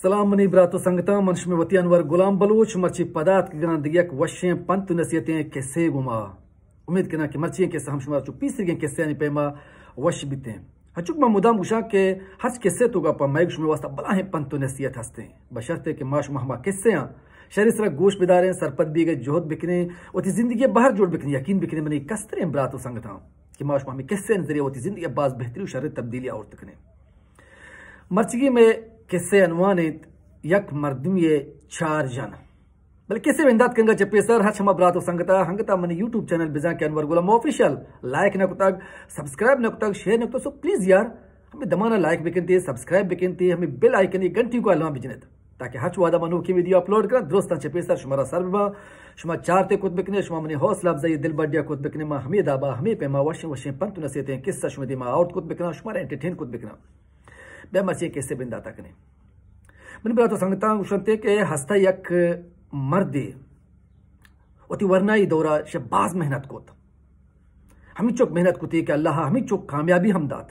سلام منی برات و سنگتاں، من شمئے وتی انور غلام بلوچ، مرچی پدا اتکگاں دگہ یک وشیں پنت و نصیحتیں کسے گوما۔ امید کناں کہ مرچی کسہ ہم شمارا چو پیسریگیں کسہانی پیما وش بیتیں۔ ہچوک من مدام گوشاں کہ ہرچ کسے توکا پہ مئیگ شمئے واسطہ بلاہیں پنت و نصیحت ہستیں، بشرطے کہ ما شما ہما کسے آں شری سرا گوش بداریں، سرپد بیگئے جہد بکنیں، وتی زندگی بہر جوڑ بکنیں۔ یقین بکنیں منی کستریں برات و سنگتاں کہ ما شما ہمیں کسے ذریعہ وتی زندگی باز بہتری و شر تبدیلی آورت کنیں۔ مرچیگی مئے کسے عنوان انت یک مردمی چار جن۔ بلے کسے بندات کنگا چہ پیسر ہرچ ہما برات و سنگتا ہنگتا منی یوٹیوب چینل بزاں کہ انور غلام آفیشل لائک نہ کتگ، سبسکرائب نہ کتگ، شیئر نہ کتگ، سو پلیز یار ہمیں دمانا لائک بکنتے، سبسکرائب بکنتے، ہمیں بیل آئیکن گھنٹی کو الان بجنت تاکہ ہرچ وہدا من نوکیں ویڈیو اپلوڈ کناں درستاں چہ پیسر شمارا سر بباں۔ شما چارتے کت بکنے، شما منی حوصلہ افزائی دل بڈیا کت بکنے، ما ہمیں دابا ہمیں پیما وشیں وشیں پنت و نصیحتیں قصہ شما دیما آورت کت بکناں، شمارا انٹرٹین کت بکناں۔ بیا مرچی کسے بنداتا کنیں۔ منی برات و سنگتاں گوشنتے کہ ہستا یک مردے وتی ورنائی دورا شہ باز محنت کت۔ ہمینچک محنت کتی کہ اللہ ہمینچک کامیابی ہم دات۔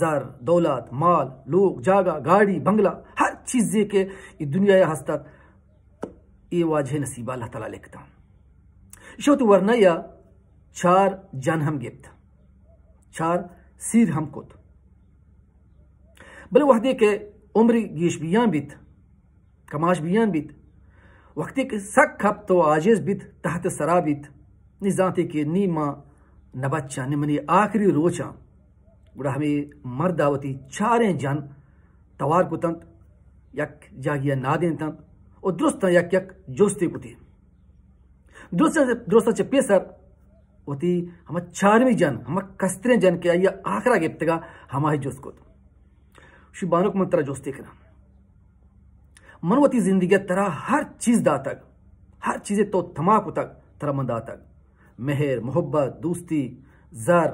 زر، دولت، مال، لوگ، جاگہ، گاڑی، بنگلہ، ہر چیزے کہ ای دنیا ہستت، ای واجہ نصیب اللہ تعالی لکھتا۔ ایشی وتی ورنائی چار جن ہم گپت، چار سیر ہم کت۔ بلے وہدے کہ عمری گیش بیان بیت، کماش بیان بیت، وقتی کہ سک کپت و عاجز بیت، تحت سرا بیت، نی زانتے کہ نی ما نبچاں، نی منی آخری روچاں۔ گڑا ہمے مردا وتی چاریں جن توار کتنت، یک جاگیا نادینتنت و درستاں یک یک جستے کتی۔ درستاں، درستاں چہ پیسر وتی ہما چارمی جن، ہما کستریں جن کہ آئی آخرا گپتگا، ہمائی جست کت۔ شی بانک من ترا جستے کناں۔ من وتی زندگی ترا ہر چیز داتگ، ہر چیزے تو تما کتگ، ترا من داتگ۔ مہر، محبت، دوستی، زر،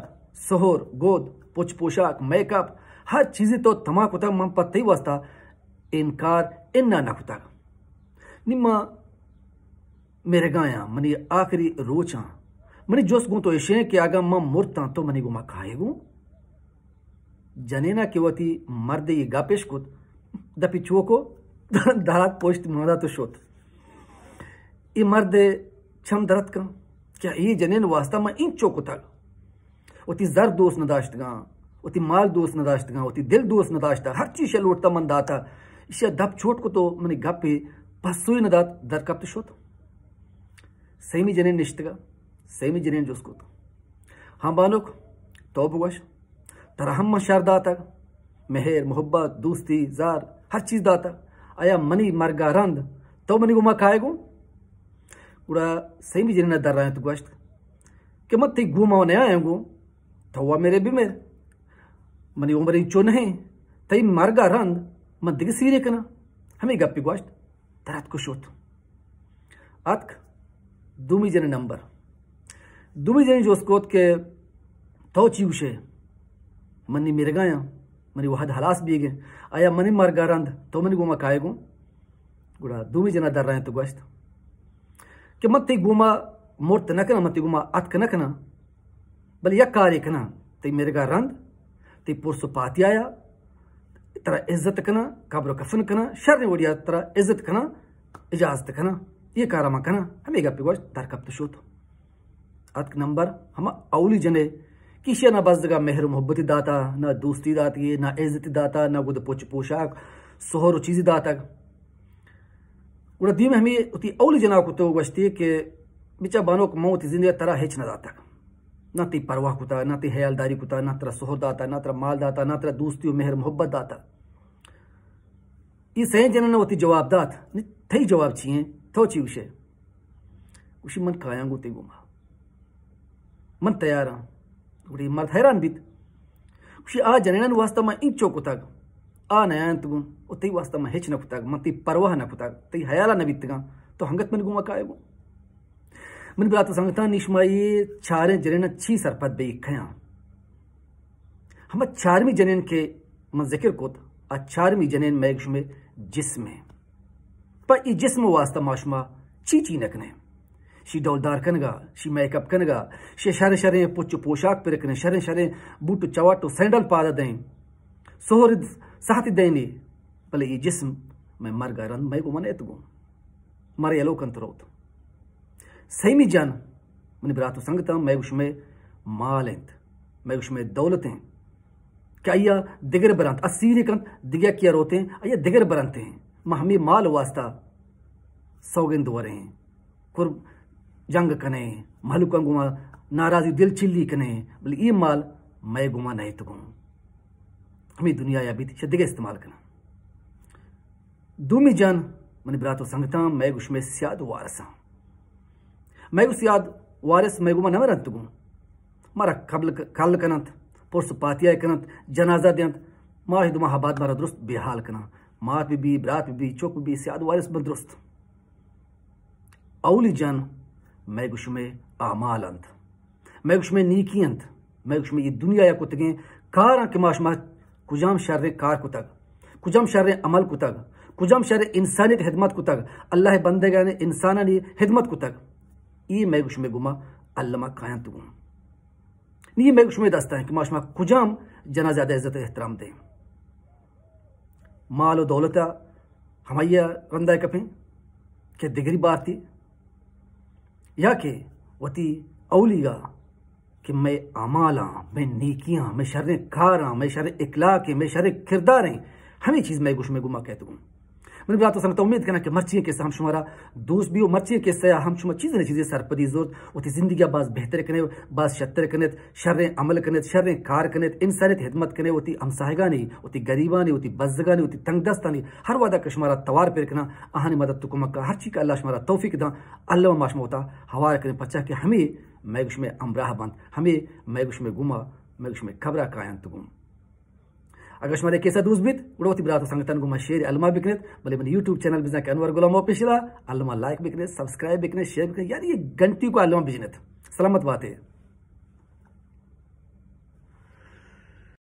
سہر، گد، پچ پوشاک، میک اپ، ہر چیزے تو تما کتگ، من پہ تئی واسطہ انکار انا نہ کتگ۔ نی ما مرگایاں، منی آخری روچاں۔ منی جست گوں تو اشیں کہ اگاں من مرتاں تو منی گوما کائے گوں؟ جنینا کہ وتی مردے اے گپ اش کت، دپی چوکو درات پشت مادا تو شت۔ اے مرد چم درت کن کہ اے جنین واسطہ من اینچو کتگ۔ وتی زر دوست نداشتگاں، وتی مال دوست نداشتگاں، وتی دل دوست نداشتگ، ہر چیز شہ لوٹتا من داتا۔ ایشی دپ چوٹ کت و منی گپے پسوی ندات، در کپت شت۔ سیمی جنین نشتگا، سیمی جنین جست کت، ہاں بانک، تو بگوش، ترا ہم من شر داتگ، مہر، محبت، دوستی، زر، ہر چیز داتگ۔ آیا منی مرگا رند تو منی گوما کائے گوں؟ گڑا سیمی جنین درائینت گوشت کہ من تئی گوما نیاں گوں، تو وا مرے بمر، منی عمر انچو نہیں، تئی مرگا رند من دگہ سیرے کناں۔ ہمے گپی گوشت۔ در اتک و شت۔ اتک دومی جن نمبر۔ دومی جن جست کت کہ تو چی گوشے؟ من نی مرگایاں، منی وہد ہلاس بیگیں۔ آیا منی مرگا رند تو منی گوما کائے گوں؟ گڑا دومی جنا درائینت و گوشت کہ من تئی گوما مرت نہ کناں، من تئی گوما اتک نہ کناں۔ بلے یک کارے کناں، تئی مرگا رند، تئی پرس و پاتیایا ترا عزت کناں، قبر و کفن کناں، شریں وڑیا ترا عزت کناں، اجازت کناں، اے کارا من کناں۔ ہمے گپے گوشت، در کپت شت۔ اتک نمبر ہما اولی جنے کہ ایشیا نہ بزگا مہر و محبتی داتا، نہ دوستی داتگی، نہ عزتی داتا، نہ گد پچ پوشاک، سہر و چیزی داتگ۔ گڑا دیم ہمے وتی اولی جنا کت و گوشتی کہ بچا بانک، من وتی زندگی ترا ہچ نہ داتگ، نہ تئی پرواہ کتا، نہ تئی حیالداری کتا، نہ ترا سہر داتا، نہ ترا مال داتا، نہ ترا دوستی و مہر محبت داتا۔ اے سئیں جنن وتی جواب دات، نی تئی جواب چی ایں؟ تو چی گوشے؟ گوشی من کایاں گوں تئی گوما، من تیاراں۔ گڑا اے مرد حیران بیت۔ گوشی آ جنینانی واسطہ من اینچو کتگ، آ نیاینت گوں، و تئی واسطہ من ہچ نہ کتگ، من تئی پرواہ نہ کتگ، تئی حیالا نہ بیتگاں، تو ہنگت منی گوما کائے گوں؟ منی برات و سنگتاں، نی شما اے چاریں جنیناں چی سرپد بئے کیاں؟ ہما چارمی جنین کہ من ذکر کت، آ چارمی جنین مئیگ شمئے جسم ایں۔ پہ اے جسم واسطہ ما شما چی چی نہ کنیں؟ شی ڈولدار کنگا، شی میک اپ کنگا، شی شریں شریں پچ و پوشاک پر کنیں، شریں شریں بوٹ و چوٹ و سینڈل پادا دئیں، سہر ساعتی دئینی، بلے اے جسم مئے مرگ ءَ رند مئے گوما نئیت گوں۔ مارا یلو کنت روت۔ سیمی جان، منی برات و سنگتاں، مئے گوشمئے مال انت، مئے گوشمئے دولت انت کہ آئی ءَ دگر برنت، اسیری کنت، دگہ کیا روتیں، آئی ءَ دگر برنتیں۔ ما ہمے مال واسطہ سوگند وریں، قرب جنگ کنیں، مہلوکاں گوما ناراضی دل چلی کنیں، بلے اے مال مئے گوما نئیت گوں۔ ہمے دنیا ءَ بیت، شہ دگہ استعمال کناں۔ دومی جان، منی برات و سنگتاں، مئے گوشمئے سیاد وارثاں۔ مئے گو سیاد وارث مئے گوما نہ مرنت گوں۔ مارا قبل ک-، کل کننت، پرس و پاتیائی کننت، جنازہ دینت، ماہ دو ماہ بعد مارا درست بے حال کناں۔ مات بہ بی، برات بہ بی، چک بہ بی، سیاد وارث بنت درست۔ اولی جان مئے گوشمئے اعمال انت، مئے گوشمئے نیکی انت، مئے گوشمئے اے دنیا ءَ کتگیں کاراں کہ ما شما کجام شریں کار کتگ، کجام شریں عمل کتگ، کجام شریں انسانیت خدمت کتگ، اللہ ءِ بندگانی انسانانی خدمت کتگ، اے مئے گوشمئے گوما الما کاینت گوں۔ نی مئے گوشمئے دست ءَ انت کہ ما شما کجام جنازہ ءَ عزت و احترام دیں۔ مال و دولت ءَ ہمائی ءَ رندا کپیں کہ دگری بارتی، یا کہ وتی اولی ءَ کہ مئے اعمالاں، مئے نیکیاں، مئے شریں کاراں، مئے شریں اخلاقیں، مئے شریں کرداریں، ہمے چیز مئے گوشمئے گوما کئیت گوں۔ منی برات و سنگت، امید کناں کہ مرچی قصہ ہم شمارا دوست بی و مرچی قصہ ءَ ہم شما چیزے نہ چیزے سرپدی زرت، وتی زندگی ءَ باز بہتر کنئے، باز شتر کنئے، شریں عمل کنئے، شریں کار کنئے، انسانیت خدمت کنئے، وتی ہمساہگانی، وتی غریبانی، وتی بزگانی، وتی تنگ دستانی، ہر وہدا کہ شمارا توار پر کناں، آہانی مدد و کمک ءَ ہرچی کہ اللہ شمارا توفیق داں، اللہ ما شما وتا ہوار کنئے، پرچا کہ ہمے مئے گوشمئے ہمراہ بنت، ہمے مئے گوشمئے گوما، مئے گوشمئے قبرا کاینت گوں۔ اگر شمارا اے قصہ دوست بیت، گڑا وتی برات و سنگتان گوما شیئر الما بکنیت، بلے منی یوٹیوب چینل بزاں کہ انور غلام آفیشل ءَ الما لائک بکنیت، سبسکرائب بکنیت، شیئر بکنیت، یعنی اے گھنٹی کو الما بجنیت۔ سلامت باتے۔